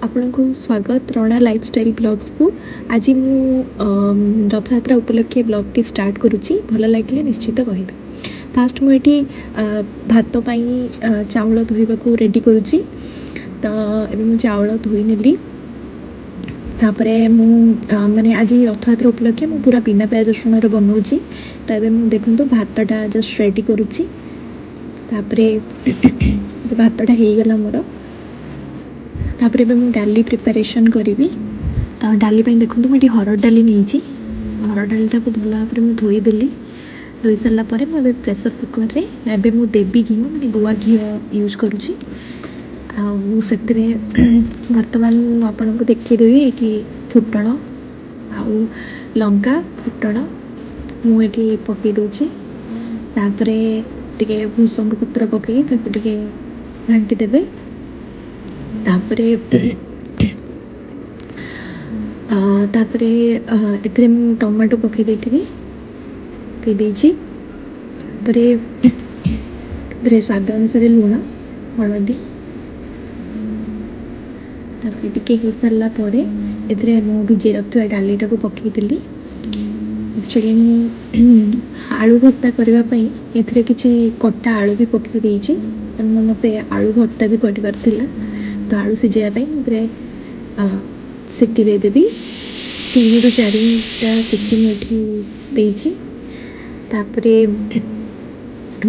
ଆପଣଙ୍କୁ ସ୍ୱାଗତ ରଣା ଲାଇଫଷ୍ଟାଇଲ୍ ବ୍ଲଗ୍ସକୁ। ଆଜି ମୁଁ ରଥଯାତ୍ରା ଉପଲକ୍ଷେ ବ୍ଲଗ୍ଟି ଷ୍ଟାର୍ଟ କରୁଛି। ଭଲ ଲାଗିଲେ ନିଶ୍ଚିତ କହିବେ। ଫାଷ୍ଟ ମୁଁ ଏଠି ଭାତ ପାଇଁ ଚାଉଳ ଧୋଇବାକୁ ରେଡ଼ି କରୁଛି। ତ ଏବେ ମୁଁ ଚାଉଳ ଧୋଇ ନେଲି। ତାପରେ ମୁଁ ମାନେ ଆଜି ରଥଯାତ୍ରା ଉପଲକ୍ଷେ ମୁଁ ପୁରା ବିନା ପିଆଜ ରସୁଣରେ ବନାଉଛି। ତ ଏବେ ମୁଁ ଦେଖନ୍ତୁ ଭାତଟା ଜଷ୍ଟ ରେଡ଼ି କରୁଛି। ତାପରେ ଭାତଟା ହେଇଗଲା ମୋର। ତାପରେ ଏବେ ମୁଁ ଡାଲି ପ୍ରିପାରେସନ୍ କରିବି। ତ ଡାଲି ପାଇଁ ଦେଖନ୍ତୁ, ମୁଁ ଏଠି ହରଡ଼ ଡାଲି ନେଇଛି। ହରଡ଼ ଡାଲିଟାକୁ ଭଲ ଭାବରେ ମୁଁ ଧୋଇଦେଲି। ଧୋଇ ସାରିଲା ପରେ ମୁଁ ଏବେ ପ୍ରେସର୍ କୁକର୍ରେ ଏବେ ମୁଁ ଦେବୀ ଘିଅ, ମାନେ ଗୁଆ ଘିଅ ୟୁଜ୍ କରୁଛି। ଆଉ ମୁଁ ସେଥିରେ ବର୍ତ୍ତମାନ ମୁଁ ଆପଣଙ୍କୁ ଦେଖେଇଦେବି। ଏଇଠି ଫୁଟଣ ଆଉ ଲଙ୍କା ଫୁଟଣ ମୁଁ ଏଠି ପକାଇ ଦେଉଛି। ତାପରେ ଟିକେ ଭୃସଙ୍ଗ ପତ୍ର ପକାଇ ତାକୁ ଟିକେ ଘାଣ୍ଟି ଦେବେ। ତାପରେ ଏଥିରେ ମୁଁ ଟମାଟୋ ପକାଇ ଦେଇଥିବି, ପକାଇ ଦେଇଛି। ତାପରେ ଏଥିରେ ସ୍ୱାଦ ଅନୁସାରେ ଲୁଣ, ହଳଦୀ। ତାପରେ ଟିକେ ହେଇସାରିଲା ପରେ ଏଥିରେ ମୁଁ ଭିଜେଇ ରଖିଥିବା ଡାଲିଟାକୁ ପକାଇଦେଲି। ଆକ୍ଚୁଆଲି ମୁଁ ଆଳୁ ଭର୍ତ୍ତା କରିବା ପାଇଁ ଏଥିରେ କିଛି କଟା ଆଳୁ ବି ପକାଇ ଦେଇଛି, କାରଣ ମୋତେ ଆଳୁ ଭର୍ତ୍ତା ବି କରିବାର ଥିଲା। ତ ଆଳୁ ସିଝେଇବା ପାଇଁ ମୁଁ ଏଥିରେ ସିଟି ଦେଇଦେବି। 3ରୁ 4ଟା ସିଟି ମୁଁ ଏଠି ଦେଇଛି। ତାପରେ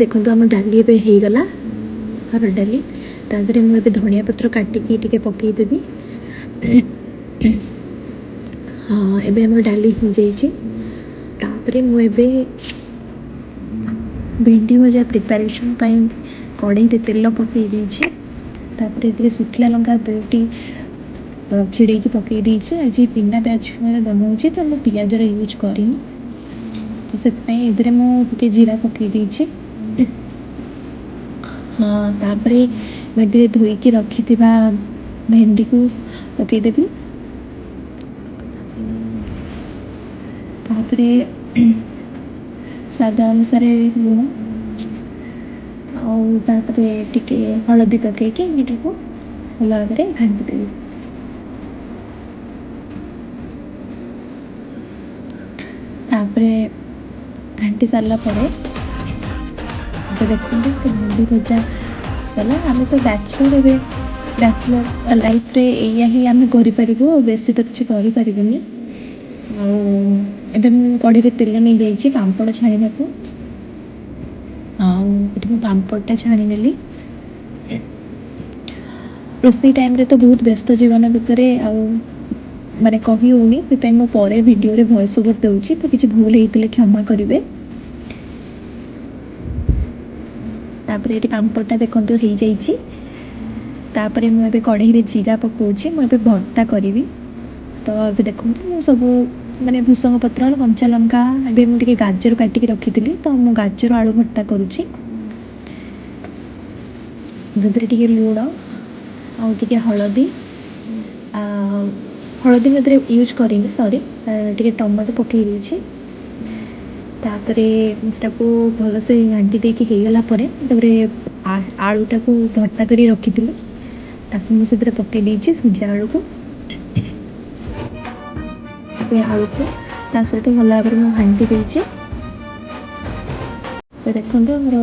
ଦେଖନ୍ତୁ, ଆମ ଡାଲି ଏବେ ହେଇଗଲା, ହରଡ଼ ଡାଲି। ତା ଦେହରେ ମୁଁ ଏବେ ଧନିଆ ପତ୍ର କାଟିକି ଟିକେ ପକାଇଦେବି। ହଁ, ଏବେ ଆମର ଡାଲି ହେଇଯାଇଛି। ତାପରେ ମୁଁ ଏବେ ଭେଣ୍ଡି ଭଜା ପ୍ରିପାରେସନ୍ ପାଇଁ କଢ଼େଇରେ ତେଲ ପକାଇ ଦେଇଛି। ତାପରେ ଏଥିରେ ଶୁଖିଲା ଲଙ୍କା ଦୁଇଟି ଛିଡ଼େଇକି ପକାଇ ଦେଇଛି। ଆଜି ବିନା ପିଆଜ ରସୁଣରେ ବନାଉଛି, ତ ମୁଁ ପିଆଜର ୟୁଜ୍ କରିନି। ତ ସେଥିପାଇଁ ଏଥିରେ ମୁଁ ଟିକେ ଜିରା ପକାଇ ଦେଇଛି। ହଁ, ତାପରେ ମୁଁ ଏଥିରେ ଧୋଇକି ରଖିଥିବା ଭେଣ୍ଡିକୁ ପକାଇଦେବି। ତାପରେ ସ୍ୱାଦ ଅନୁସାରେ ଲୁଣ ଆଉ ତାପରେ ଟିକେ ହଳଦୀ ପକାଇକି ଏଇଟାକୁ ଭଲ ଭାବରେ ଘାଣ୍ଟି ଦେବି। ତାପରେ ଘାଣ୍ଟି ସାରିଲା ପରେ ଏବେ ଦେଖନ୍ତୁ, ଭେଣ୍ଡି ଭଜା ଗଲା। ଆମେ ତ ବ୍ୟାଚଲର୍, ଏବେ ବ୍ୟାଚଲର୍ ଲାଇଫ୍ରେ ଏଇଆ ହିଁ ଆମେ କରିପାରିବୁ, ଆଉ ବେଶୀ ତ କିଛି କରିପାରିବୁନି। ଆଉ ଏବେ ମୁଁ କଢ଼େଇରେ ତେଲ ନେଇଯାଇଛି ପାମ୍ପଡ଼ ଛାଣିବାକୁ। ଆଉ ଏଠି ମୁଁ ପାମ୍ପଡ଼ଟା ଛାଣିନେଲି। ରୋଷେଇ ଟାଇମ୍ରେ ତ ବହୁତ ବ୍ୟସ୍ତ ଜୀବନ ଭିତରେ ଆଉ ମାନେ କହି ହେଉନି, ସେଥିପାଇଁ ମୁଁ ପରେ ଭିଡ଼ିଓରେ ଭଏସ୍ ଓଭର୍ ଦେଉଛି। ତ କିଛି ଭୁଲ ହେଇଥିଲେ କ୍ଷମା କରିବେ। ତାପରେ ଏଠି ପାମ୍ପଡ଼ଟା ଦେଖନ୍ତୁ ହେଇଯାଇଛି। ତାପରେ ମୁଁ ଏବେ କଢ଼େଇରେ ଜିରା ପକାଉଛି। ମୁଁ ଏବେ ଭର୍ତ୍ତା କରିବି। ତ ଏବେ ଦେଖନ୍ତୁ, ମୁଁ ସବୁ ମାନେ ଭୃସଙ୍ଗ ପତ୍ର, କଞ୍ଚା ଲଙ୍କା, ଏବେ ମୁଁ ଟିକେ ଗାଜର କାଟିକି ରଖିଥିଲି, ତ ମୁଁ ଗାଜର ଆଳୁ ଭର୍ତ୍ତା କରୁଛି। ସେଥିରେ ଟିକେ ଲୁଣ ଆଉ ଟିକେ ହଳଦୀ। ହଳଦୀ ମୁଁ ଏଥିରେ ୟୁଜ୍ କରିନି, ସରି। ଟିକେ ଟମାଟୋ ପକାଇ ଦେଇଛି। ତାପରେ ସେଟାକୁ ଭଲସେ ଘାଣ୍ଟି ଦେଇକି ହେଇଗଲା ପରେ, ତାପରେ ଆଳୁଟାକୁ ଭର୍ତ୍ତା କରି ରଖିଥିଲି, ତାକୁ ମୁଁ ସେଥିରେ ପକାଇ ଦେଇଛି, ସିଝା ଆଳୁକୁ। ଏବେ ଆଳୁକୁ ତା ସହିତ ଭଲ ଭାବରେ ମୁଁ ଘାଣ୍ଟି ଦେଇଛି। ଏବେ ଦେଖନ୍ତୁ, ଆମର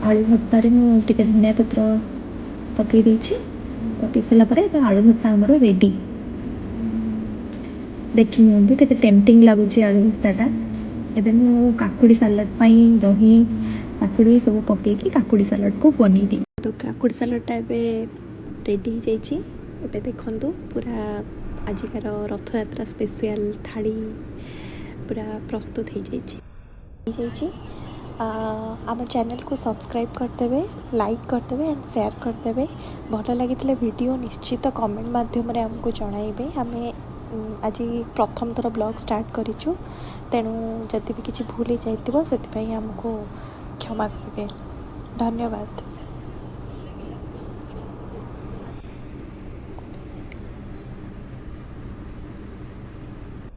ଆଳୁ ଭର୍ତ୍ତାରେ ମୁଁ ଟିକେ ଧନିଆ ପତ୍ର ପକାଇ ଦେଇଛି। ପକାଇ ସାରିଲା ପରେ ଏବେ ଆଳୁ ଭର୍ତ୍ତା ଆମର ରେଡ଼ି। ଦେଖି ନିଅନ୍ତୁ କେତେ ଟେମ୍ପଟିଂ ଲାଗୁଛି ଆଳୁ ଭର୍ତ୍ତାଟା। ଏବେ ମୁଁ କାକୁଡ଼ି ସାଲାଡ଼ ପାଇଁ ଦହି, କାକୁଡ଼ି ସବୁ ପକାଇକି କାକୁଡ଼ି ସାଲାଡ଼କୁ ବନେଇଦିଏ। ତ କାକୁଡ଼ି ସାଲାଡ଼ଟା ଏବେ ରେଡ଼ି ହେଇଯାଇଛି। ଏବେ ଦେଖନ୍ତୁ, ପୁରା ଆଜିକାର ରଥଯାତ୍ରା ସ୍ପେସିଆଲ୍ ଥାଳି ପୁରା ପ୍ରସ୍ତୁତ ହେଇଯାଇଛି। ଆମ ଚ୍ୟାନେଲକୁ ସବସ୍କ୍ରାଇବ୍ କରିଦେବେ, ଲାଇକ୍ କରିଦେବେ ଆଣ୍ଡ ସେୟାର କରିଦେବେ। ଭଲ ଲାଗିଥିଲେ ଭିଡ଼ିଓ ନିଶ୍ଚିତ କମେଣ୍ଟ ମାଧ୍ୟମରେ ଆମକୁ ଜଣାଇବେ। ଆମେ ଆଜି ପ୍ରଥମ ଥର ବ୍ଲଗ୍ ଷ୍ଟାର୍ଟ କରିଛୁ, ତେଣୁ ଯଦି ବି କିଛି ଭୁଲ ହେଇଯାଇଥିବ, ସେଥିପାଇଁ ଆମକୁ କ୍ଷମା କରିବେ। ଧନ୍ୟବାଦ।